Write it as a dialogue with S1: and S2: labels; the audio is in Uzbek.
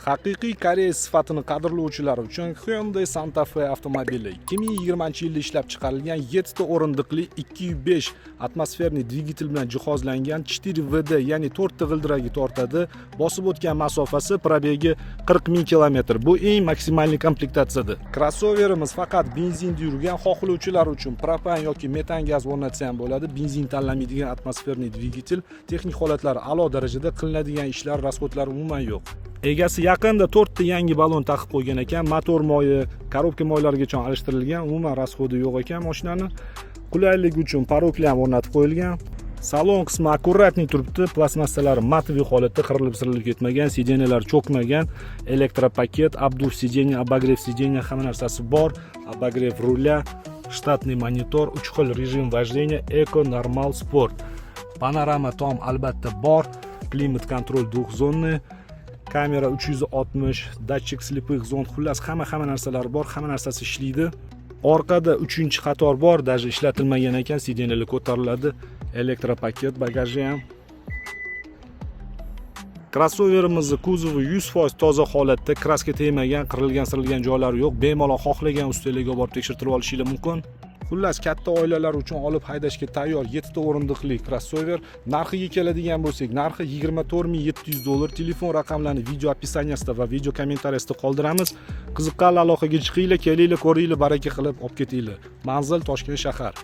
S1: Haqiqiy koreys sifatini qadrlovchilar uchun Hyundai Santa Fe avtomobili. 2020-yilda ishlab chiqarilgan, 7 ta o'rindiqli, 2.5 атмосферный dvigatel bilan jihozlangan, 4 WD, ya'ni 4 ta g'ildiragi tortadi. Bosib o'tgan masofasi, пробег i 40 ming kilometr. Bu eng максимальный komplektatsiyada. Krossoverimiz faqat benzinda yurgan, xohlovchilar uchun propan yoki metan gaz o'rnatsa ham bo'ladi. Benzin tanlamaydigan атмосферный dvigatel, texnik holatlari a'lo darajada, qilinadigan ishlar, расход lari umuman yo'q. Egasi yaqinda to'rtta yangi balon taqib qo'ygan ekan, motor moyi, korobka moylarigacha alishtirilgan, umuman расход i yo'q ekan mashinani. Qulaylik uchun порог lar ham o'rnatib qo'yilgan. Salon qismi аккуратный turibdi, plastmassalari матовый holatda, qirilib sirilib ketmagan, сиденья lar cho'kmagan, электропакет, обдув сиденья, обогрев сиденья, hamma narsasi bor, обогрев руля, штатный monitor, uch xil rejim вождения: эко, normal, sport. Panorama tom albatta bor, климат-контроль двухзонный, kamera 360, датчик слепых зон, xullas, hamma hamma narsalari bor, hamma narsasi ishlaydi. Orqada uchinchi qator bor, даже ishlatilmagan ekan, сиденья lar ko'tariladi, электропакет bagaji ham. Krossoverimizni kuzovi 100% toza holatda, краска tegmagan, qirilgan sirilgan joylari yo'q. Bemalol xohlagan ustalarga borib tekshirtirib olishinglar mumkin. Xullas, katta oilalar uchun olib haydashga tayyor yettita o'rindiqli krossover. Narxiga keladigan bo'lsak, narxi 24 700 dollar. Telefon raqamlarini video описания sida va video kommentariyasida qoldiramiz. Qiziqqanlar aloqaga chiqinglar, kelinglar, ko'ringlar, baraka qilib olib ketinglar. Manzil: Toshkent shahar.